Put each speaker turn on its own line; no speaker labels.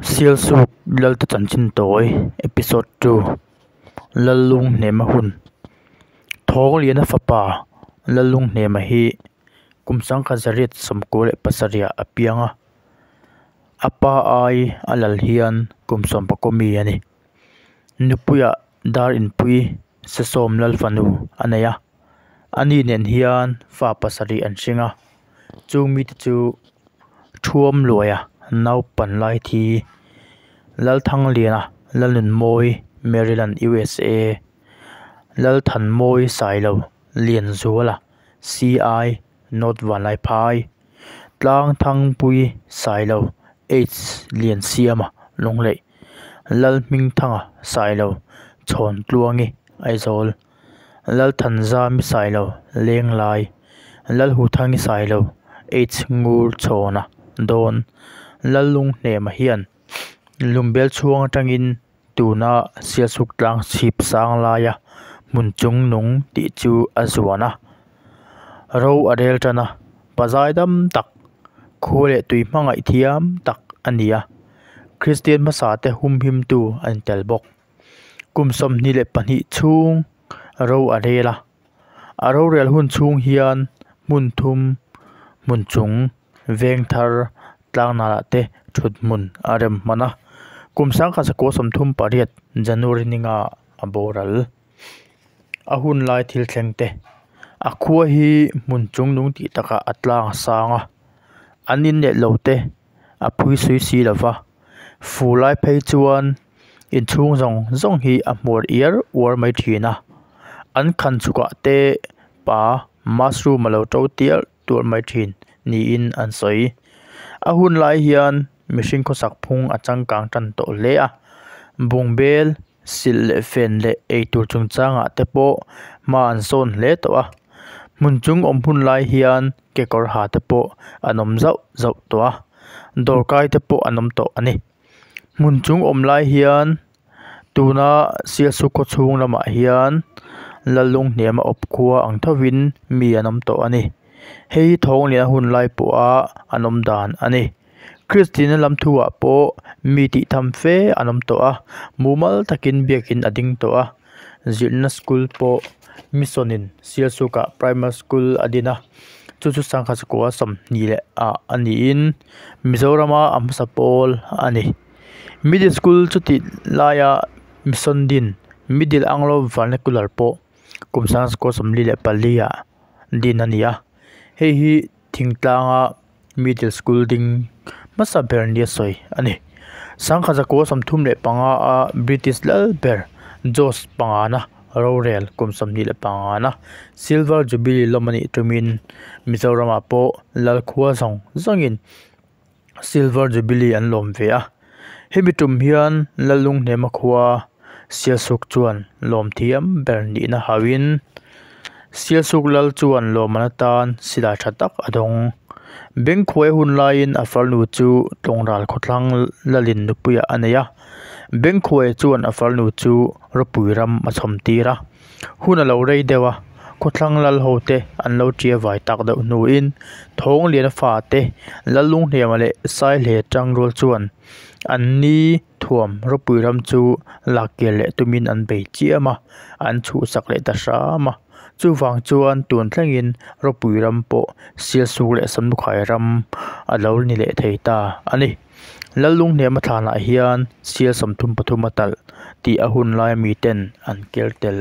Sialsuk Lalte Chanchin Tawi Episode 2 Lallunghnema Hun Thawngliana fapa Lallunghnema hi kum 1997 a piang a, a pa ai a lal hian kum 11 mi a ni. Nupuiah dar inpui Sesawm Lal fanu a nei a, ani nen hian fa pasarih an hring a, chung mite chu Thuamluaia naupan lai thi Lalthangliana Lalnunmawi Maryland USA Lalthanmawi Sailo Lianzuala CI North Vanlaiphai Tlangthangpui Sailo H Liansiama Lungleih Lalhmingthanga Sailo Chhawntluangi Aizawl Lalthanzami Sailo Lenglai Lalhuthangi Sailo H Ngurchhawna Dawn Lallunghnema hian Lumbel chhuang atangin tuna Sialsuk tlang chhip sang laia hmun chung nung tih chu a zuan a, ro a rel tan a, pazai dam tak khua leh tui hmangaih thiam tak a ni a, Kristian hmasa te humhimtu a ni tel bawk. Kum 22 chhung ro a rel a, a rorel hun chhung hian hmun thum hmun chung veng thar tlangnal ah te thut hmun a rem hman a, kum 1938 January ninga a boral. A hun lai thil thleng te a khua hi hmun chung nung tih takah a tlang a sang a, an in leh lo te a phui sui si lova fur lai phei chuan inchhung zawng zawng hi a hmuar iar uar mai thin a, an khan chhukah te pa mushroom a lo to tial tual mai thin niin an sawi. A hun lai hian mihring khawsak phung a changkang tan tawh hle a, bungbel silh leh fen leh eitur chungchangah te pawh hma an sawn hle tawh a, hmun chung awm hun lai hian kekawr ha te pawh an awm zauh zauh tawh a, dawrkai te pawh an awm tawh a ni. Hmun chung awm lai hian tuna Sialsuk khaw chhung lamah hian Lallunghniama awp khua ang thovin mi an awm tawh a ni. Hei hi Thawngliana hun lai pawha an awm dan a ni. Kristianna lam thuah pawh mi tih tham fe an awm tawh a, mumal takin biakin a ding tawh a, zirna school pawh mission in Sialsukah primary school a din a, chu chu 1920 leh ah a niin Mizorama a hmasa pawl a ni. Middle school chutih laia mission din Middle Anglo Vernacular pawh kum 1944 ah din a ni a, hei hi thingtlanga middle school ding hmasa ber nia sawi a ni. 1935 a British lal ber George pangana rorel kum 25 na Silver Jubilee lawm a nih tumin Mizoramah pawh Lalkhua zawng zawngin Silver Jubilee an lawm ve a. Hemi tum hian Lallunghnema khua Sialsuk chuan lawm thiam ber nihna hauhin Sialsuk lal chuan lawmman atan silai tha tak a dawng. Bengkhuai hun laiin a farnu chu Tlawngral khawthlang lalin nupuiah a nei a. Bengkhuai chuan a farnu chu ropui ram a chhawm tir a. Hun a lo rei deuh a, khawthlang lal ho te an lo tia vai tak deuh hnuin Thawngliana fate Lallunghniama leh Saihle tangrual chuan an ni thuam ropui ram chu lak kir leh tumin an bei chiam a, an chhuhsak leh ta hram a. Chuvang chuan tun thlengin ropui ram pawh Sialsuk leh Samlukhai ram a lo ni leh thei ta a ni. Lallunghniama thlanah hian sial 33 a talh tih a hun laia miten an ker tel.